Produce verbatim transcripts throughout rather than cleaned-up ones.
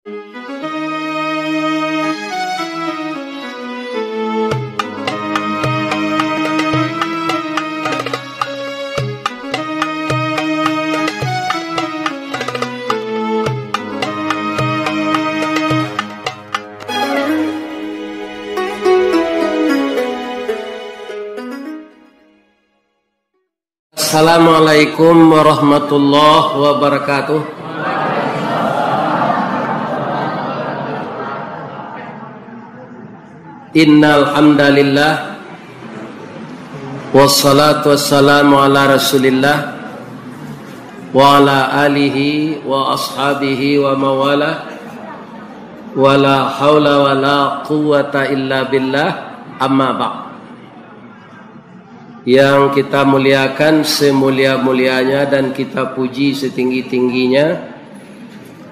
Assalamualaikum warahmatullahi wabarakatuh. Innal hamdalillah, wassalatu wassalamu ala Rasulillah wa ala alihi wa ashabihi wa mawala, wala haula wala quwwata illa billah, amma ba'd. Yang kita muliakan semulia-mulianya dan kita puji setinggi-tingginya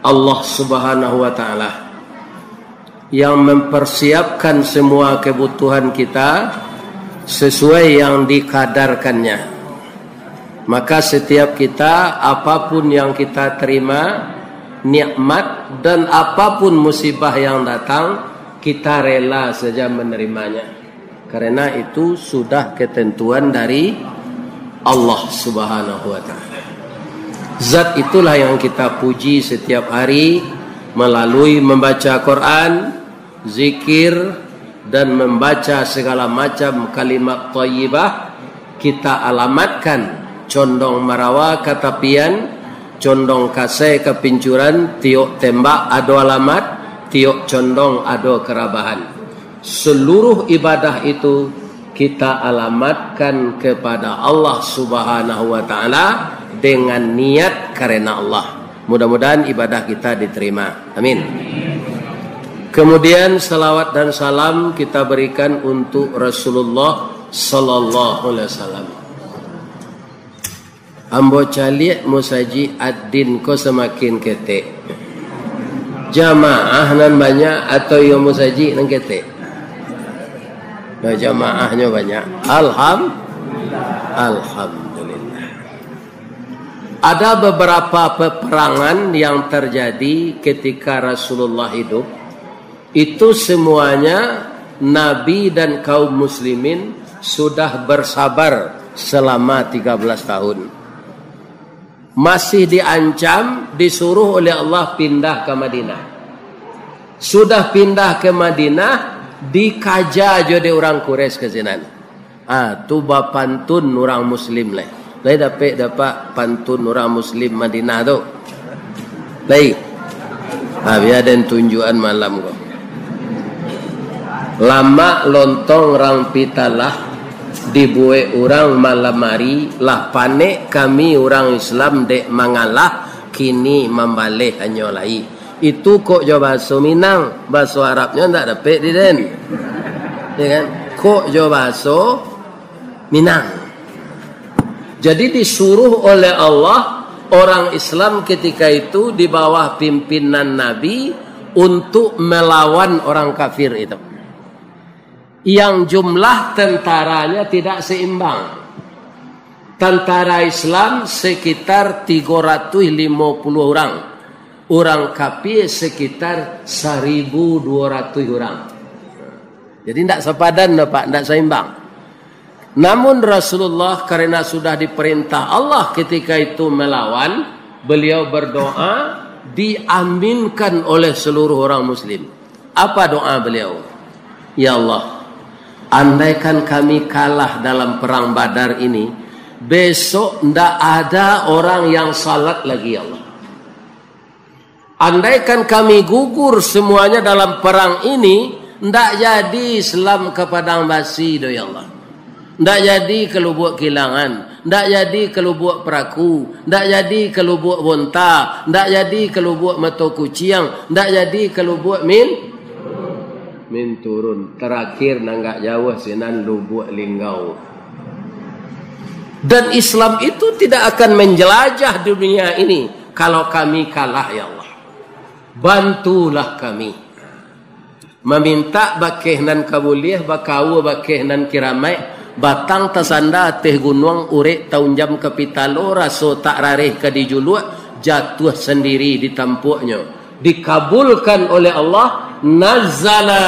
Allah Subhanahu wa Ta'ala, yang mempersiapkan semua kebutuhan kita sesuai yang dikadarkannya. Maka setiap kita, apapun yang kita terima, nikmat dan apapun musibah yang datang, kita rela saja menerimanya. Karena itu sudah ketentuan dari Allah Subhanahu wa Ta'ala. Zat itulah yang kita puji setiap hari melalui membaca Quran, zikir, dan membaca segala macam kalimat thayyibah. Kita alamatkan condong marawa ka tapian, condong kasai ka pincuran, tiok tembak ado alamat, tiok condong ado karabahan. Seluruh ibadah itu kita alamatkan kepada Allah Subhanahu wa Ta'ala dengan niat karena Allah. Mudah-mudahan ibadah kita diterima. Amin. Kemudian, salawat dan salam kita berikan untuk Rasulullah Sallallahu Alaihi Wasallam. Ambo caliak musajik Adin ko samakin ketek. Jamaah nan banyak atau iyo musajik nan ketek? Nah, jamaahnyo banyak. Alham-, Alhamdulillah. Ada beberapa peperangan yang terjadi ketika Rasulullah hidup. Itu semuanya Nabi dan kaum muslimin sudah bersabar selama tiga belas tahun. Masih diancam, disuruh oleh Allah pindah ke Madinah. Sudah pindah ke Madinah, dikaja jo dek urang Quraisy ka sinan. Ah, tu bapantun urang muslim lai. Lai dapek dapat pantun urang muslim Madinah tu? Lai. Ah, bia den tunjuakan malam ko. Lamak lontong rang pitalah, dibuek urang malam ari, lah panek kami urang Islam dek mangalah, kini mambaleh hanyo lai. Itu kok jo bahaso Minang, bahaso Arabnyo ndak dapek di den. Ya kan? Kok jo bahaso Minang. Jadi disuruh oleh Allah orang Islam ketika itu di bawah pimpinan Nabi untuk melawan orang kafir itu. Yang jumlah tentaranya tidak seimbang. Tentara Islam sekitar tiga ratus lima puluh orang, urang kafir sekitar seribu dua ratus orang. Jadi, ndak sapadan doh, Pak, ndak seimbang. Namun, Rasulullah, karena sudah diperintah Allah ketika itu melawan, beliau berdoa, diaminkan oleh seluruh orang muslim. Apa doa beliau? "Ya Allah, andaikan kami kalah dalam perang Badar ini, besok ndak ada orang yang salat lagi, ya Allah. Andaikan kami gugur semuanya dalam perang ini, ndak jadi Islam ka Padang Basi doh, ya Allah. Ndak jadi ka Lubuak Kilangan, ndak jadi ka Lubuak Peraku, ndak jadi ka Lubuak Bonta, ndak jadi ka Lubuak Mato Kuciang, ndak jadi ka Lubuak Min, Minturun. Terakhir nan agak jauah sinan Lubuak Linggau. Dan Islam itu tidak akan menjelajah dunia ini kalau kami kalah, ya Allah. Bantulah kami." Mamintak bakeh nan ka buliah, bakaua bakeh nan kiramaik, batang tasanda ateh gunuang, urek taunjam ka pitalo, raso tak rareh ka dijuluak, jatuah sandiri di tampuaknyo. dikabulkan oleh Allah, nazzala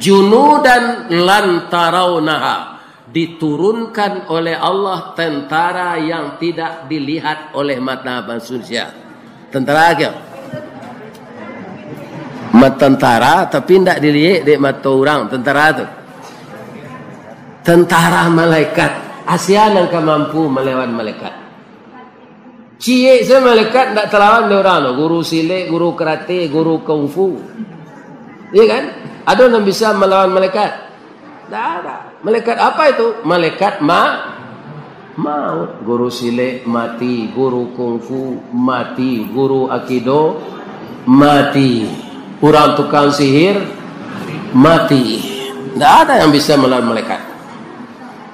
junudan lan tarawnaha, diturunkan oleh Allah tentara yang tidak dilihat oleh mata manusia. Tentara apo? Ma-, tentara, tapi ndak diliek dek mato urang, tentara tu. Tentara malaikat, asia nan ka mampu malawan malaikat. Ciek sajo malaikat ndak talawan dek urang tu, guru silek, guru karate, guru kungfu. Iya kan? Ado nan bisa malawan malaikat? Ndak ada. Malaikat apa itu? Malaikat ma-, maut. Guru silek mati, guru kungfu mati, guru aikido mati, urang tukang sihir mati. Ndak ada yang bisa malawan malaikat.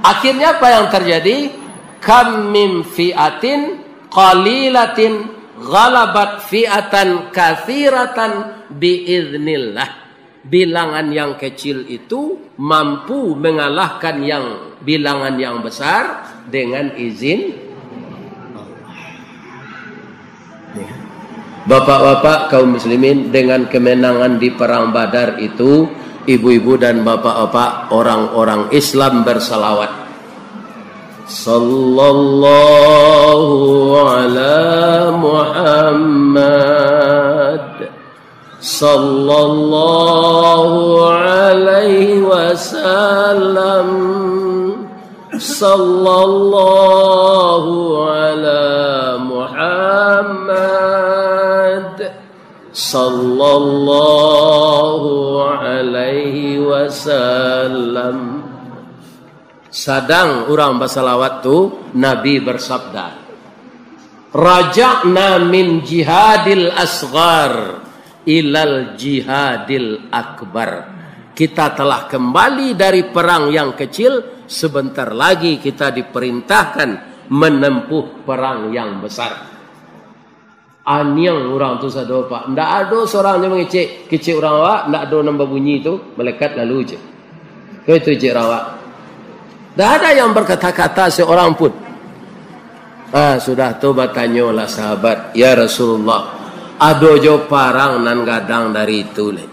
Akhirnya apa yang terjadi? Kam min fi'atin qalilatin ghalabat fi'atan katsiratan biiznillah. Bilangan yang kecil itu mampu mengalahkan yang bilangan yang besar dengan izin Allah. Bapak-bapak kaum muslimin, dengan kemenangan di Perang Badar itu, ibu-ibu dan bapak-bapak, orang-orang Islam bersalawat. Sallallahu ala Muhammad. Sallallahu alaihi wasallam. Sallallahu ala Muhammad. Sallallahu alaihi wasallam. Sadang urang basalawat tu, Nabi bersabda, "Raja'na min jihadil asghar ilal jihadil akbar." Kita telah kembali dari perang yang kecil, sebentar lagi kita diperintahkan menempuh perang yang besar. Aniang urang tu sado, Pak. Ndak ado surang je mangecek. Kecek urang awak, ndak ado nan babunyi tu, malaikat lalu je. Ko itu cek urang awak. Ndak ada yang berkata-kata seorang pun. Ah, sudah tu batanyolah sahabat, "Ya Rasulullah, ado jo parang nan gadang dari itu lai?"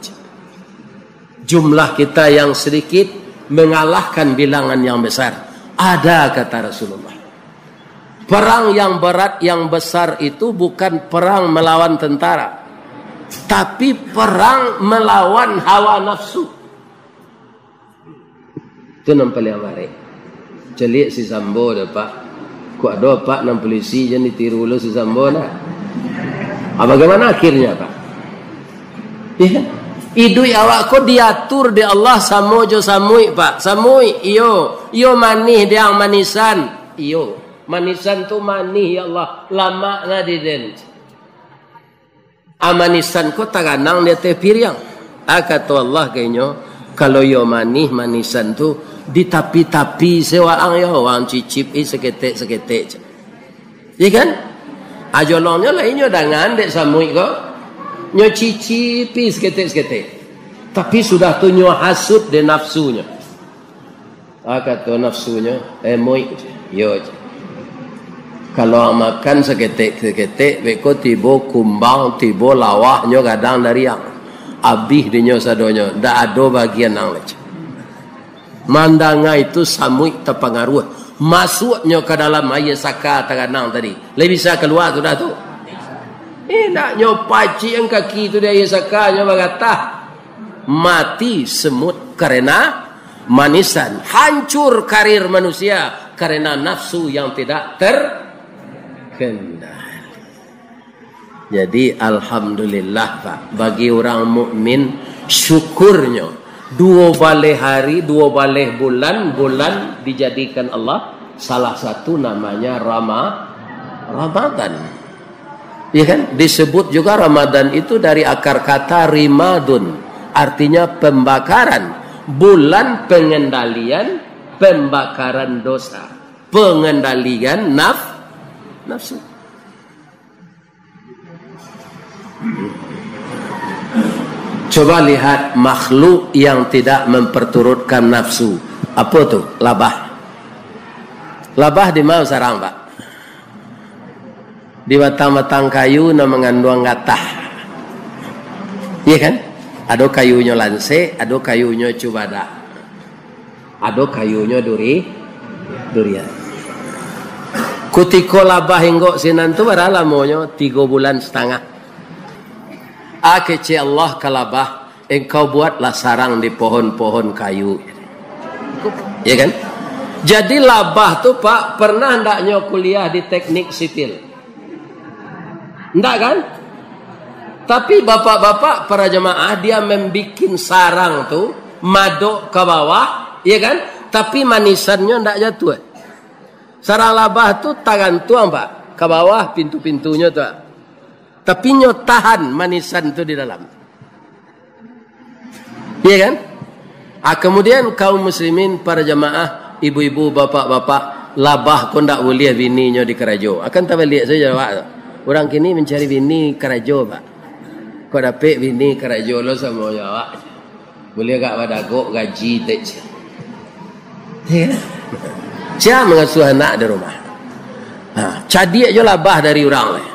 Jumlah kita yang sedikit mengalahkan bilangan yang besar. Ada, kata Rasulullah. Perang yang berat, yang besar itu bukan perang melawan tentara, tapi perang melawan hawa nafsu. Itu nan paling amareh. Caliak si Sambo tu, Pak. Kok ado, Pak, nan polisi jan ditiru lo si Sambo, nah? Ah, bagaimana akhirnya, Pak? Iya. Iduik awak ko diatur dek Allah samo jo samuik, Pak. Samuik, iyo. Iyo manih, diang manisan. Iyo. Manisan tu manih, ya Allah. Lamak lah di den. Amanisan ko taganang di ateh piriang. Ah, kato Allah ka inyo, "Kalau iyo manih, manisan tu, di tapi-tapi se waang yo, waang cicip i saketek-saketek." Iya kan? Ajolongnyo lah inyo dangan dek samuik ko. Nyo cicip i saketek-saketek. Tapi sudah tu nyo hasut dek nafsunyo. Ah, kato nafsunyo, "Eh, muik je." Yo je. Kalau ang makan saketek-saketek, beko tibo kumbang, tibo lawahnyo gadang dari ang. Abih dinyo sadonyo, ndak ado bagian ang lai. Mandanga itu samuik tapangaruah. Masuaknyo ka dalam aia saka taganang tadi. Lai bisa kalua sudah tu? Indaknyo pacik ang kaki tu di aia saka, nyo bagatah. Mati semut karena manisan. Hancur karir manusia karena nafsu yang tidak terkendali. Jadi, alhamdulillah, Pak. Bagi urang mukmin, syukurnyo, duo baleh hari, duo baleh bulan, bulan dijadikan Allah salah satu namanya Rama-, Ramadan. Ya kan? Disebut juga Ramadan itu dari akar kata rimadun, artinya pembakaran, bulan pengendalian, pembakaran dosa, pengendalian naf-, nafsu. Coba lihat makhluk yang tidak memperturutkan nafsu. Apa tu? Labah. Labah di mana sarang, Pak? Di batang-batang kayu nan manganduang gatah. Iya kan? Ado kayunyo lansek, ado kayunyo cubadak. Ado kayunyo duri-, durian. Kutiko labah inggok sinan tu bara lamonyo? Tigo bulan satangah. A kecek Allah ka labah, "Engkau buatlah sarang di pohon-pohon kayu." Ya kan? Jadi labah tu, Pak, pernah ndaknyo kuliah di teknik sipil? Ndak kan? Tapi bapak-bapak para jamaah, dia membikin sarang tu, madok ka bawah, ya kan? Tapi manisannyo ndak jatuah. Sarang labah tu tagantuang, Pak, ka bawah pintu-pintunyo tu, Pak. Tapi nyo tahan manisan tu di dalam. Iya kan? Ah, kemudian kaum muslimin, para jamaah, ibu-ibu, bapak-bapak, labah ko ndak buliah bininyo dikarajo. Akan tabaliak sajo awak tu. Urang kini mancari bini karajo, Pak. Kok dapek bini karajo lo samo jo awak. Buliah agak badagok gaji tek. Iya kan? Sia mangasuah anak di rumah. Ha, cadiak jo labah dari urang lai.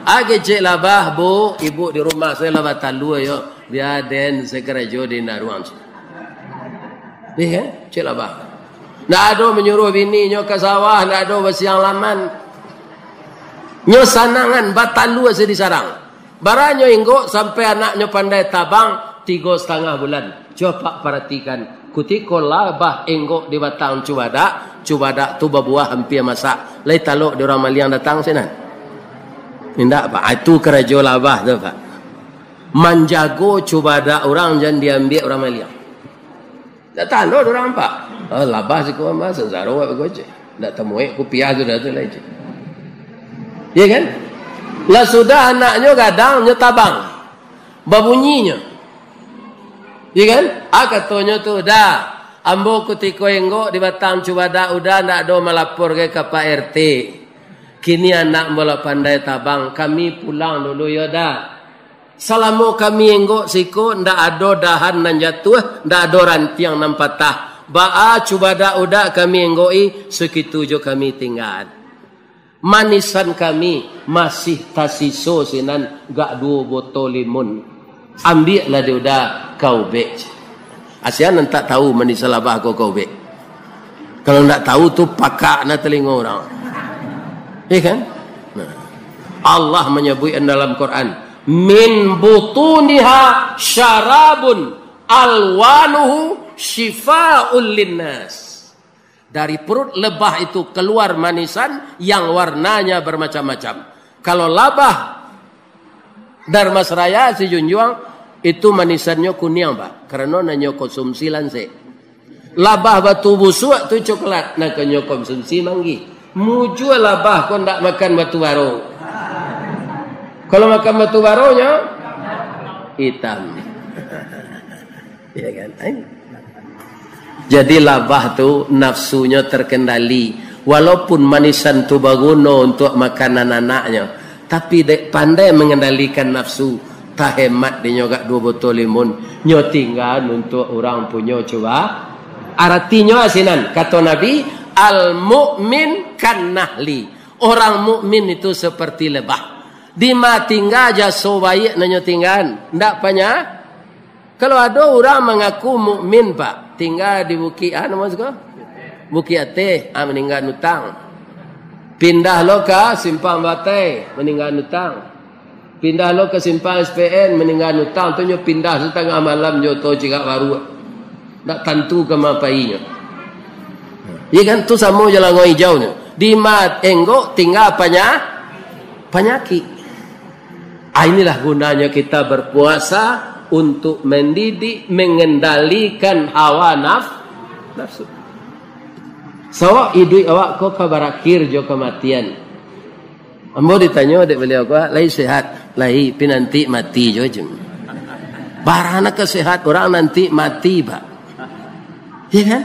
A kecek labah, "Bu, ibu di rumah sajo lah batalua yo. Bia den sajo karajo di daruang." Iya kan? Cek labah. Ndak ado manyuruah bininyo ka sawah, ndak ado basiang laman. Nyo sanangan, batalua sajo di sarang. Bara nyo inggok sampai anaknyo pandai tabang? Tigo satangah bulan. Cubo Apak paratikan, kutiko labah inggok di batang cubadak, cubadak tu babuah ampia masak, lai talok di urang maliang datang sinan? Indak, Pak. Ah, itu karajo labah tu, Pak. Manjago cubadak urang jan diambiak urang maliang. Ndak tahan doh urang, Pak. Ah, labah siko mah, sansaro awak beko cek. Ndak tamuek kupiah sudah tu lai cek. Iya kan? Lah sudah anaknyo gadang, nyo tabang. Babunyinyo. Iya kan? Ah, katonyo tu, "Dah, ambo kutiko inggok di batang cubadak Uda ndak ado malapor ka Pak R T. Kini anak ambo lah pandai tabang, kami pulang dulu yo, Da." Salamo kami inggok siko, ndak ado dahan nan jatuah, ndak ado rantiang nan patah. Baa cubadak Uda kami inggoki, sakitu jo kami tinggaan. Manisan kami masih tasiso sinan gak duo botol limun. Ambiaklah di Uda ka ubek. Asian nan tak tahu manisan labah ko ka ubek. Kalau ndak tahu tu, pakak na talingo urang. Iya kan? Nah. Allah manyabuik dalam Quran, "Min butuniha syarabun alwanuhu syifaul linnas." Dari perut lebah itu keluar manisan yang warnanya bermacam-macam. Kalau labah Dharmasraya Sijunjuang, itu manisannyo kuniang, Pak, karano nan nyo konsumsi lansek. Labah Batu Busuak tu coklat, nan ka nyo konsumsi manggih. Mujua labah ko ndak makan batu baro. Kalau makan batu baro nyo itam. Ya kan? Ai. Jadi labah tu nafsunyo terkendali. Walaupun manisan tu baguno untuak makanan anaknyo, tapi dek pandai mengendalikan nafsu, tahemat dinyo gak duo botol limun, nyo tinggaan untuak urang punyo cubo. Aratinyo asinan, kato Nabi, "Al mukmin kan nahli." Orang mukmin itu seperti lebah. Dima tingga jaso baiak nan nyo tinggaan, ndak panya. Kalau ado urang mangaku mukmin, Pak, tingga di Bukik, ah, namo siko? Bukik Ateh, ah, maninggaan utang. Pindah lo ka Simpang Batai, maninggaan utang. Pindah lo ka Simpang S P N, maninggaan utang. Tu nyo pindah satangah malam jo oto cigak baruak. Ndak tantu ka ma painyo. Iya kan? Tu samo jo lango ijau nyo. Dima inggok tingga panya-, panyakik. Ah, inilah gunanya kita berpuasa, untuk mendidik, mengendalikan hawa naf-, nafsu. Sabab iduik awak ko ka barakhir jo kamatian. Ambo ditanyo dek baliau ko, "Lai sehat?" "Lai, pi nanti mati jo," jan. Bara nak ka sehat, urang nanti mati, Pak. Iya kan?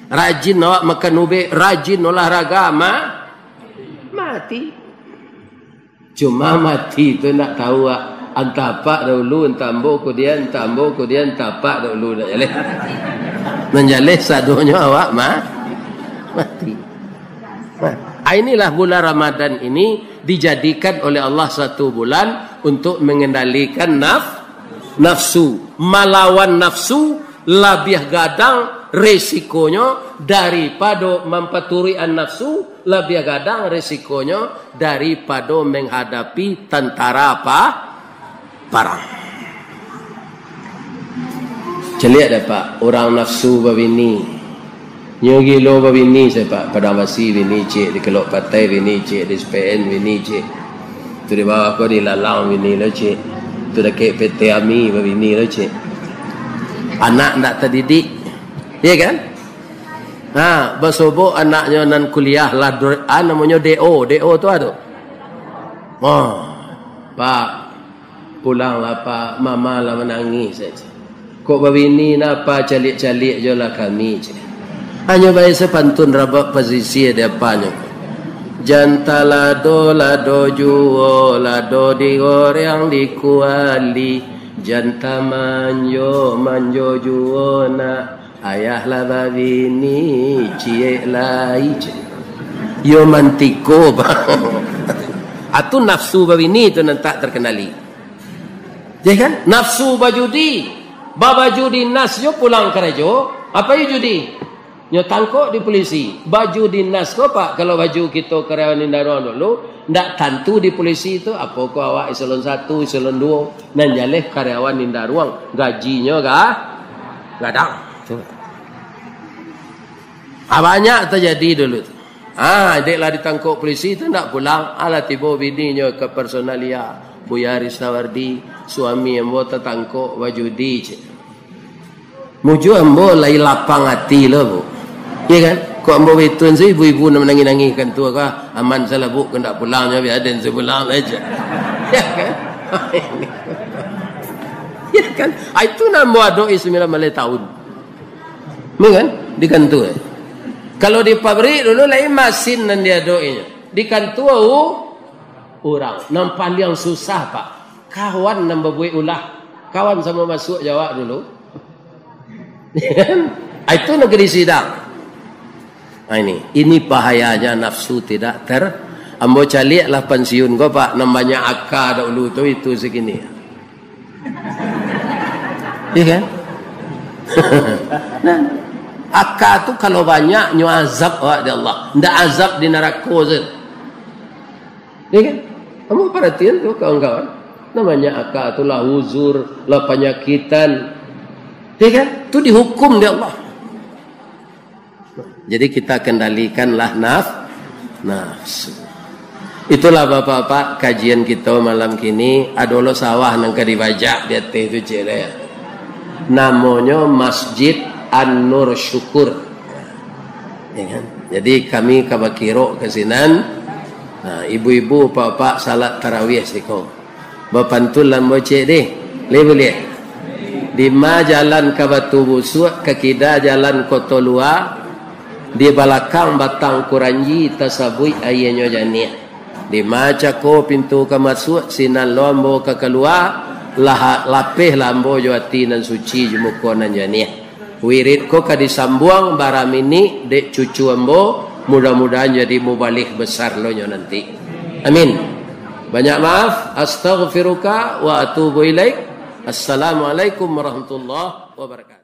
Rajin awak makan ubek, rajin olahraga, ma-, mati. Cuma mati tu ndak tahu, ah. Antah apak dahulu, antah ambo kudian, antah ambo kudian, antah apak dahulu, ndak jaleh. Nan jaleh sadonyo awak ma-, mati. Nah, inilah bulan Ramadan ini dijadikan oleh Allah satu bulan untuk mengendalikan naf-, Nafsu, malawan nafsu labiah gadang resikonyo daripado mampaturuikan nafsu, labiah gadang resikonyo daripado menghadapi tantara apa? Parang. Caliak dek Apak, urang nafsu babini. Nyo gilo babini, sia Pak? Padang Basi bini ciek, di Kelok Patai bini ciek, di S P N bini ciek. Tu di bawah ko di Lalang bini lo ciek. Tu dakek P T Ami babini lo ciek. Anak ndak tadidik. Iya kan? Ha, basobok anaknyo nan kuliah lah do-, ah, namonyo D O. D O tu ado. Oh, Pak, pulanglah, Pak. Mama lah manangih sajo. Kok babini napa caliak-caliak jo lah kami, ceh. Hanyo bae sapantun rabak pasisia di apanyo. Jan talado-lado juo, lado digoreng di kuali. Jan tamanjo-manjo juo nak, ayah lah babini, ciek lai, ceh. Yo mantiko, Pak. Atu nafsu babini tu nan tak terkendali. Ya kan? Nafsu bajudi, babaju dinas jo pulang karajo, apo yo judi? Nyo tangkok di polisi. Baju dinas ko, Pak, kalau baju kito karyawan indaruang dulu, ndak tantu di polisi tu, apo ko awak eselon satu, eselon duo, nan jaleh karyawan indaruang, gajinyo ga-, gadang. Tu. Ah, banyak tajadi dulu tu. Ah, dek lah ditangkok polisi tu ndak pulang, alah tibo bininyo ka personalia, Buya Ristawardi, suami ambo tatangkok bajudi, cek. Mujua ambo lai lapang ati lo, Bu. Iya kan? Kok ambo baituan se ibu-ibu nan manangih-nangih kan tu, kah? Aman salah, Bu, kok ndak pulangnyo, biar den se pulang lah, cek. Iya kan? Iya kan? Ah, itu nan ambo adok-i sambilan baleh tahun. Ini kan, di kantua. Kalau di pabrik dulu lain masin nan diadok-inyo. Di kantua u-, urang. Nan paliang susah, Pak. Kawan nan babuek ulah. Kawan samo masuak jo awak dulu. Ah, itu nagari sidang. Nah, ini. Ini bahayanya nafsu tidak ter-, ambo caliak lah pansiun ko, Pak. Nan banyak aka dahulu tu, itu segini. Iya kan? Nah, aka tu kalau banyak, nyo azab awak di Allah. Ndak azab di narako se. Iya kan? Kamu perhatian tu, kawan-kawan. Namanya aka tu lah uzur, lah panyakitan. Iya kan? Tu dihukum di Allah. Jadi kita kendalikanlah naf-, nafsu. Itulah Bapak-bapak, kajian kita malam kini. Ado lo sawah nan ka dibajak di ateh tu, cek lah ya. Namonyo Masjid An-Nur Syukur. Ya kan? Jadi kami ka bakirok ka sinan. Nah, ibu-ibu, bapak-bapak, salat tarawih siko. Bapantun lah ambo cek deh. Lai buliah. Dima jalan ka Batu Busuak, ka kida jalan Koto Lua, di balakang batang kuranji tasabuik aianyo janiah. Dima cako pintu ka masuak, sinan lo ambo ka kalua, lah lapeh lah ambo jo ati nan suci, jo muko nan janiah. Wirid ko ka disambuang bara minik dek cucu ambo, mudah-mudahan jadi mubalig besar lo nyo nanti. Amin. Banyak maaf. Astaghfiruka wa atubu ilaik. Assalamualaikum warahmatullahi wabarakatuh.